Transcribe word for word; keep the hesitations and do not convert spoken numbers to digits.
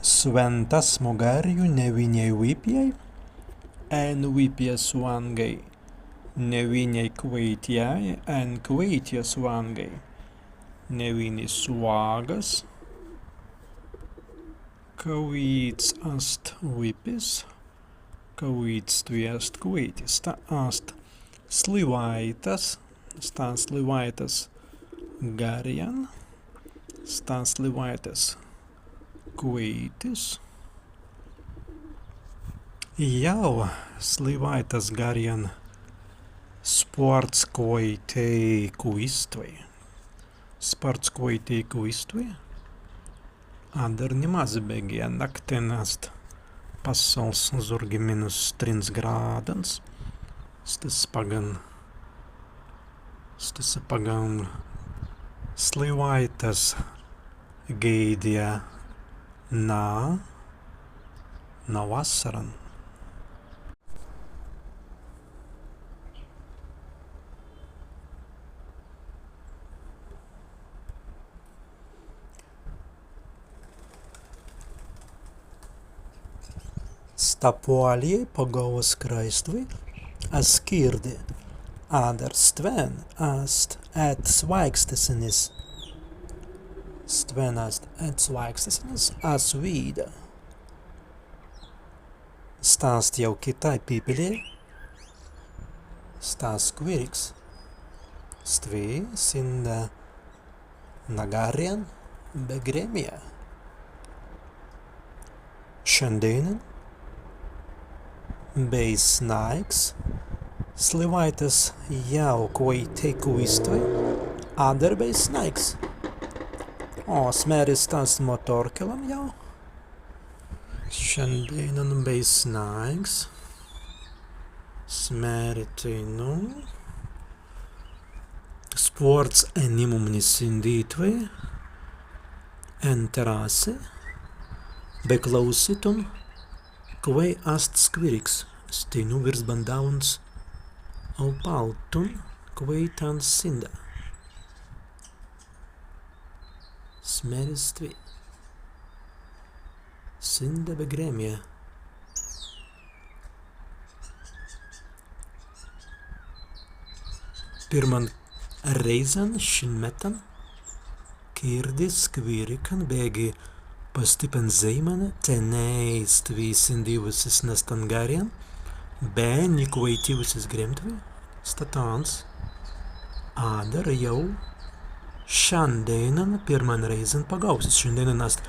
Swēntasmu garrju newīnei wipjai en wipjas wāngai, newīnei kwēitjai en kwēitjas wāngai, newīnis wāgas, kawīds ast wipis, kawīds stwi ast kwēitis. Sta ast sliwāitas, sta ast sliwāitas garrjan, sta ast sliwāitas kwēitis. Jāu sliwāitas garrjan spārts kwaitēi kwistwei. Spārts kwaitēi kwistwei. Adder ni mazzi, beggi en naktin ast passals zūrgi minus trīns grādans. Stesse paggan, stesse paggan sliwāitas gēidja na, na wassaran. Sta pawālei pagaūwas kraīstwei, as kīrdi, adder stwen ast etswāikstisenis. Stwen ast etswāikstisenis, as widāi. Sta ast jāu kitāi pippelei. Sta ast skwīriks. Stwi sīnda na garrjan be gremja. Šandēinan bēi snāigs, sliwāitas jāu kwaitēi kwistwei, adder bēi snāigs. O, as mēri, sta ast motōrkelan jāu. Šandēinan bēi snāigs. As mēri, teinū spārts enimmewingi sīnditwei en terrasi, be klausītun, kwēi ast skwīriks, as teinū wīrst bandāwuns aupaltun, kwēi tāns sīnda. As mēri, stwi sīnda be gremja. Pirman rēizan šin mettan kīrdi skwīrikan, beggi pastippan zeiman tenēi stwi sīndiwusis na stan garrjan, be ni kwaitīwusis gremtwei. Sta tāns. Adder jāu šandēinan pirman rēizan pagaūwusis. Šandēinan ast